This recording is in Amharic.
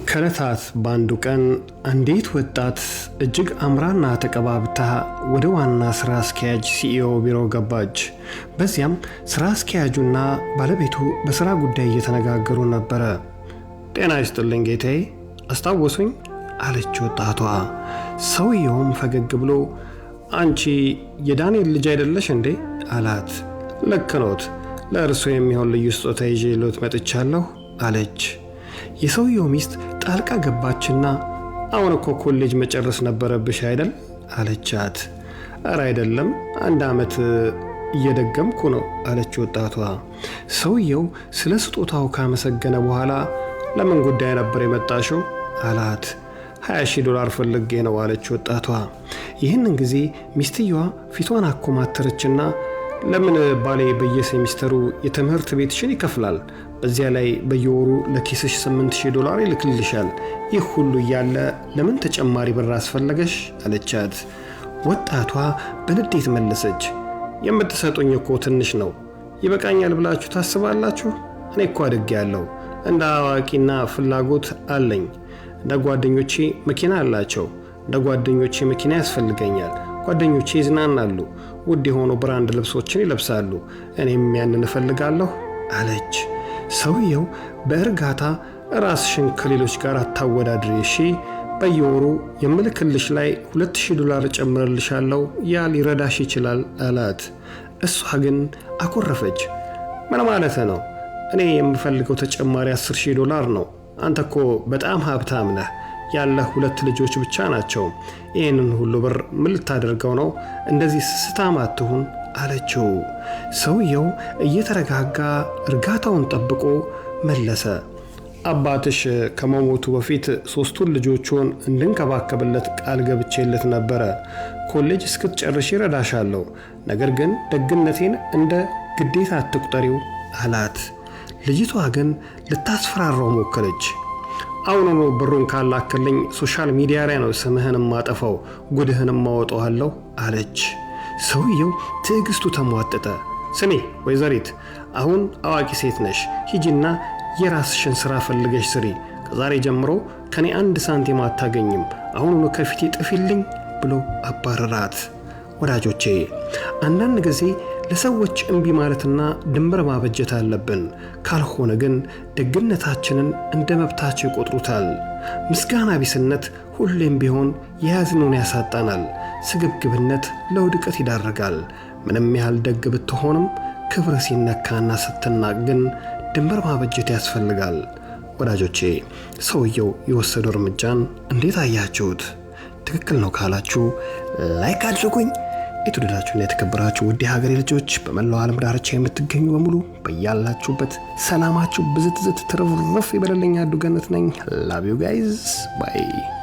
ከዕለታት በአንዱ ቀን አንዲት ወጣት እጅግ አምራና ተቀባብታ ወደ ዋና ስራ አስኪያጅ CEO ቢሮ ገባች። በዚያም ስራ አስኪያጁና ባለቤቱ በስራ ጉዳይ እየተነጋገሩ ነበረ። "ጤና ይስጥልኝ ጌታዬ፣ አስታወሱኝ?" አለች ወጣቷ። ሰውየውም ፈገግ ብሎ "አንቺ የዳንኤል ልጅ አይደለሽ እንዴ?" አላት። "ልክ ኖት፣ ለእርሶ የሚሆን ልዩ ስጦታ ይዤልዎት መጥቻለሁ" አለች። የሰውየው ሚስት ጣልቃ ገባችና "አሁን እኮ ኮሌጅ መጨረስ ነበረብሽ አይደል?" አለቻት። "እረ አይደለም፣ አንድ ዓመት እየደገምኩ ነው" አለች ወጣቷ። ሰውየው ስለ ስጦታው ካመሰገነ በኋላ "ለምን ጉዳይ ነበር የመጣሽው?" አላት። "20,000 ዶላር ፈልጌ ነው" አለች ወጣቷ። ይህንን ጊዜ ሚስትየዋ ፊቷን አኮማተረችና "ለምን ባሌ በየሴሚስተሩ የትምህርት ቤትሽን ይከፍላል? በዚያ ላይ በየወሩ ለኪስሽ 8000 ዶላር ይልክልሻል። ይህ ሁሉ እያለ ለምን ተጨማሪ ብር አስፈለገሽ?" አለቻት። ወጣቷ በንዴት መለሰች፣ "የምትሰጡኝ እኮ ትንሽ ነው። ይበቃኛል ብላችሁ ታስባላችሁ? እኔ እኮ አድጌያለሁ። እንደ አዋቂና ፍላጎት አለኝ። እንደ ጓደኞቼ መኪና አላቸው። እንደ ጓደኞቼ መኪና ያስፈልገኛል። ጓደኞቼ ይዝናናሉ፣ ውድ የሆኑ brand ልብሶችን ይለብሳሉ። እኔም ያንን እፈልጋለሁ" አለች። ሰውየው በእርጋታ "ራስሽን ከሌሎች ጋር አታወዳድሪ፣ እሺ? በየወሩ የምልክልሽ ላይ 2000 ዶላር እጨምርልሻለሁ። ያ ሊረዳሽ ይችላል" አላት። እሷ ግን አኮረፈች። "ምን ማለት ነው? እኔ የምፈልገው ተጨማሪ 10,000 ዶላር ነው። አንተ እኮ በጣም ሀብታም ነህ። ያለህ ሁለት ልጆች ብቻ ናቸው። ይህንን ሁሉ ብር ምን ልታደርገው ነው? እንደዚህ ስስታም አትሁን" አለችው። ሰውየው እየተረጋጋ እርጋታውን ጠብቆ መለሰ። "አባትሽ ከመሞቱ በፊት ሶስቱን ልጆቹን እንድንከባከብለት ቃል ገብቼለት ነበረ። ኮሌጅ እስክትጨርሽ ይረዳሻለሁ፣ ነገር ግን ደግነቴን እንደ ግዴታ አትቁጠሪው" አላት። ልጅቷ ግን ልታስፈራራው ሞከረች። "አሁኑኑ ብሩን ካላክልኝ social media ላይ ነው ስምህን ማጠፋው፣ ጉድህን ማወጣዋለሁ" አለች። ሰውየው ትዕግስቱ ተሟጠጠ። "ስሚ ወይዘሪት፣ አሁን አዋቂ ሴት ነሽ። ሂጂና የራስሽን ስራ ፈልገሽ ስሪ። ከዛሬ ጀምሮ ከኔ አንድ ሳንቲም አታገኝም። አሁኑኑ ከፊቴ ጥፊልኝ" ብሎ አባረራት። ወዳጆቼ፣ አንዳንድ ጊዜ ለሰዎች እምቢ ማለትና ድንበር ማበጀት አለብን። ካልሆነ ግን ደግነታችንን እንደ መብታቸው ይቆጥሩታል። ምስጋና ቢስነት ሁሌም ቢሆን የያዝነውን ያሳጣናል። ስግብግብነት ለውድቀት ይዳርጋል። ምንም ያህል ደግ ብትሆንም ክብር ሲነካና ስትናቅ ግን ድንበር ማበጀት ያስፈልጋል። ወዳጆቼ፣ ሰውየው የወሰደው እርምጃን እንዴት አያችሁት? ትክክል ነው ካላችሁ like አድርጉኝ። የተወደዳችሁና የተከበራችሁ ውድ የሀገሬ ልጆች፣ በመላው ዓለም ዳርቻ የምትገኙ በሙሉ በያላችሁበት ሰላማችሁ ብዝት ዝት ትርፍርፍ ይበልልኝ። አዱ ገነት ነኝ። Love you guys, bye.